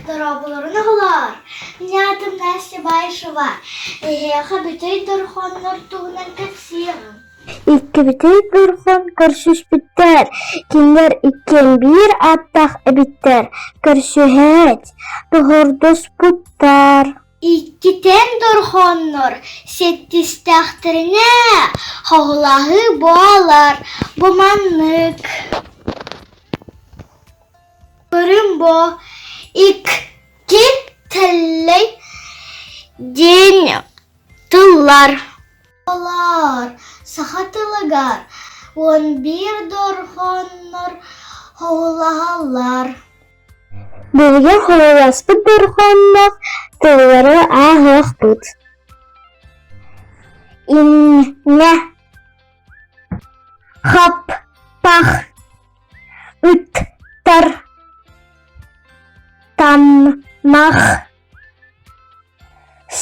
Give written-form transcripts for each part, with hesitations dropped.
Дорооболорун оҕолоор! Мин аатым Настя Баишева. Эһиэхэ бүтэй дорҕооннор туһунан кэпсиэҕим. Иккибитин дорҕоон көрсүспүттэр, кинилэр иккиэн биир ааттаах эбиттэр, көрсүһээт, доҕордоспуттар. Иккитэн дорҕооннор сэттистэхтэринэ хоһулаһыы буолар, бу маннык Көрүҥ бу икки тэллэй диэн тыллар. Олор саха тылыгар 11 дорҕооннор хоһулаһаллар. Билигин хоһуласпыт дорҕоонноох тыллары ааҕыахпыт. Иннэ, хап-пах, ыттар, таммах,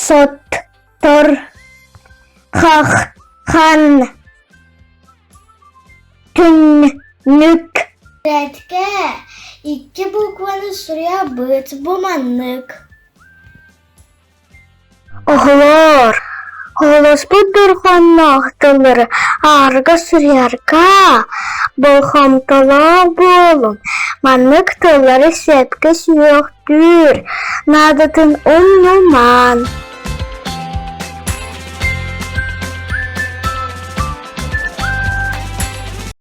соттор, хаххан, түннүк. Бэрткэ икки букваны суруйабыт бу маннык. Оҕолоор, оҕолоспут дорҕоонноох тыллары аарга суруйарга болҕомтолоох буолуҥ, маннык тыллары сөпкө сүһүөхтүүр наадатын умнумаҥ.